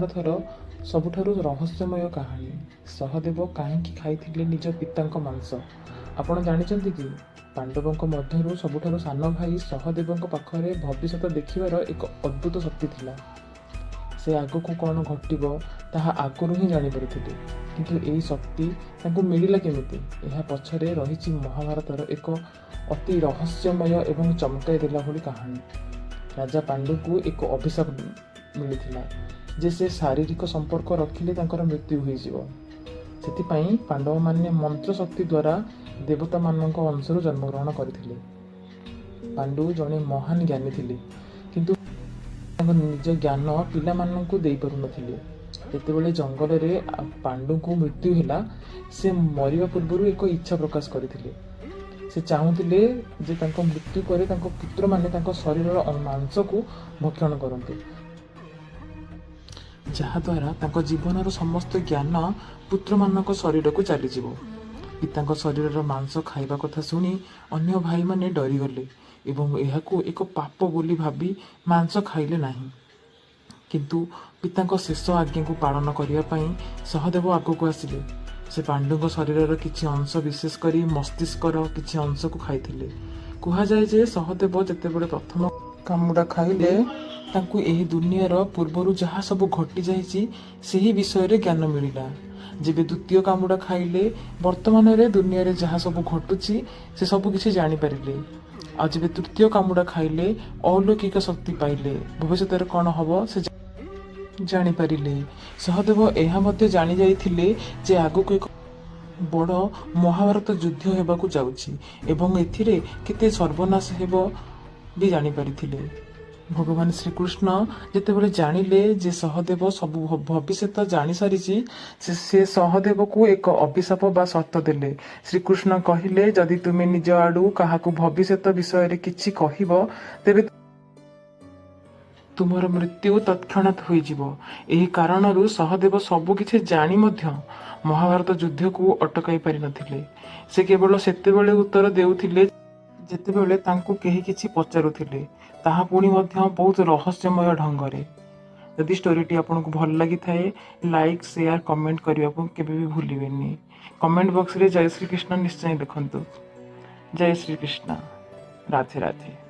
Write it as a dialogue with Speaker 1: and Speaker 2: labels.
Speaker 1: ମହାଭାରତର ସବୁଠାରୁ ରହସ୍ୟମୟ କାହାଣୀ। ସହଦେବ କାହିଁକି ଖାଇଥିଲେ ନିଜ ପିତାଙ୍କ ମାଂସ? ଆପଣ ଜାଣିଛନ୍ତି କି? ପାଣ୍ଡବଙ୍କ ମଧ୍ୟରୁ ସବୁଠାରୁ ସାନ ଭାଇ ସହଦେବଙ୍କ ପାଖରେ ଭବିଷ୍ୟତ ଦେଖିବାର ଏକ ଅଦ୍ଭୁତ ଶକ୍ତି ଥିଲା। ସେ ଆଗକୁ କ'ଣ ଘଟିବ, ତାହା ଆଗରୁ ହିଁ ଜାଣିପାରୁଥିଲେ। କିନ୍ତୁ ଏହି ଶକ୍ତି ତାଙ୍କୁ ମିଳିଲା କେମିତି? ଏହା ପଛରେ ରହିଛି ମହାଭାରତର ଏକ ଅତି ରହସ୍ୟମୟ ଏବଂ ଚମକାଇ ଦେଲା ଭଳି କାହାଣୀ। ରାଜା ପାଣ୍ଡୁଙ୍କୁ ଏକ ଅଭିଶାପ ମିଳିଥିଲା ଯେ ସେ ଶାରୀରିକ ସମ୍ପର୍କ ରଖିଲେ ତାଙ୍କର ମୃତ୍ୟୁ ହୋଇଯିବ। ସେଥିପାଇଁ ପାଣ୍ଡବମାନେ ମନ୍ତ୍ର ଶକ୍ତି ଦ୍ୱାରା ଦେବତାମାନଙ୍କ ଅଂଶରୁ ଜନ୍ମଗ୍ରହଣ କରିଥିଲେ। ପାଣ୍ଡୁ ଜଣେ ମହାନ ଜ୍ଞାନୀ ଥିଲେ, କିନ୍ତୁ ତାଙ୍କ ନିଜ ଜ୍ଞାନ ପିଲାମାନଙ୍କୁ ଦେଇପାରୁନଥିଲେ। ଯେତେବେଳେ ଜଙ୍ଗଲରେ ପାଣ୍ଡୁଙ୍କୁ ମୃତ୍ୟୁ ହେଲା, ସେ ମରିବା ପୂର୍ବରୁ ଏକ ଇଚ୍ଛା ପ୍ରକାଶ କରିଥିଲେ। ସେ ଚାହୁଁଥିଲେ ଯେ ତାଙ୍କ ମୃତ୍ୟୁ ପରେ ତାଙ୍କ ପୁତ୍ରମାନେ ତାଙ୍କ ଶରୀରର ମାଂସକୁ ଭକ୍ଷଣ କରନ୍ତୁ, ଯାହାଦ୍ୱାରା ତାଙ୍କ ଜୀବନର ସମସ୍ତ ଜ୍ଞାନ ପୁତ୍ରମାନଙ୍କ ଶରୀରକୁ ଚାଲିଯିବ। ପିତାଙ୍କ ଶରୀରର ମାଂସ ଖାଇବା କଥା ଶୁଣି ଅନ୍ୟ ଭାଇମାନେ ଡରିଗଲେ ଏବଂ ଏହାକୁ ଏକ ପାପ ବୋଲି ଭାବି ମାଂସ ଖାଇଲେ ନାହିଁ। କିନ୍ତୁ ପିତାଙ୍କ ଶେଷ ଆଜ୍ଞାକୁ ପାଳନ କରିବା ପାଇଁ ସହଦେବ ଆଗକୁ ଆସିଲେ। ସେ ପାଣ୍ଡୁଙ୍କ ଶରୀରର କିଛି ଅଂଶ, ବିଶେଷ କରି ମସ୍ତିଷ୍କର କିଛି ଅଂଶକୁ ଖାଇଥିଲେ। କୁହାଯାଏ ଯେ ସହଦେବ ଯେତେବେଳେ ପ୍ରଥମ କାମୁଡ଼ା ଖାଇଲେ, ତାଙ୍କୁ ଏହି ଦୁନିଆର ପୂର୍ବରୁ ଯାହା ସବୁ ଘଟିଯାଇଛି, ସେହି ବିଷୟରେ ଜ୍ଞାନ ମିଳିଲା। ଯେବେ ଦ୍ୱିତୀୟ କାମୁଡ଼ା ଖାଇଲେ, ବର୍ତ୍ତମାନରେ ଦୁନିଆରେ ଯାହା ସବୁ ଘଟୁଛି, ସେ ସବୁ କିଛି ଜାଣିପାରିଲେ। ଆଉ ଯେବେ ତୃତୀୟ କାମୁଡ଼ା ଖାଇଲେ, ଅଲୌକିକ ଶକ୍ତି ପାଇଲେ। ଭବିଷ୍ୟତରେ କ'ଣ ହବ, ସେ ଜାଣିପାରିଲେ। ସହଦେବ ଏହା ମଧ୍ୟ ଜାଣି ଯାଇଥିଲେ ଯେ ଆଗକୁ ଏକ ବଡ଼ ମହାଭାରତ ଯୁଦ୍ଧ ହେବାକୁ ଯାଉଛି ଏବଂ ଏଥିରେ କେତେ ସର୍ବନାଶ ହେବ ବି ଜାଣିପାରିଥିଲେ। ଭଗବାନ ଶ୍ରୀକୃଷ୍ଣ ଯେତେବେଳେ ଜାଣିଲେ ଯେ ସହଦେବ ସବୁ ଭବିଷ୍ୟତ ଜାଣିସାରିଛି, ସେ ସହଦେବକୁ ଏକ ଅଭିଶାପ ବା ସର୍ତ୍ତ ଦେଲେ। ଶ୍ରୀକୃଷ୍ଣ କହିଲେ, ଯଦି ତୁମେ ନିଜ ଆଡୁ କାହାକୁ ଭବିଷ୍ୟତ ବିଷୟରେ କିଛି କହିବ, ତେବେ ତୁମର ମୃତ୍ୟୁ ତତ୍କ୍ଷଣାତ୍ ହୋଇଯିବ। ଏହି କାରଣରୁ ସହଦେବ ସବୁ କିଛି ଜାଣି ମଧ୍ୟ ମହାଭାରତ ଯୁଦ୍ଧକୁ ଅଟକାଇ ପାରିନଥିଲେ। ସେ କେବଳ ସେତେବେଳେ ଉତ୍ତର ଦେଉଥିଲେ, ଯେତେବେଳେ ତାଙ୍କୁ କେହି କିଛି ପଚାରୁଥିଲେ, ତାହା ପୁଣି ମଧ୍ୟ ବହୁତ ରହସ୍ୟମୟ ଢଙ୍ଗରେ। ଯଦି ଷ୍ଟୋରିଟି ଆପଣଙ୍କୁ ଭଲ ଲାଗିଥାଏ, ଲାଇକ୍, ସେୟାର, କମେଣ୍ଟ କରିବାକୁ କେବେ ବି ଭୁଲିବେନି। କମେଣ୍ଟ ବକ୍ସରେ ଜୟ ଶ୍ରୀକୃଷ୍ଣ ନିଶ୍ଚୟ ଲେଖନ୍ତୁ। ଜୟ ଶ୍ରୀକୃଷ୍ଣ, ରାଧେ ରାଧେ।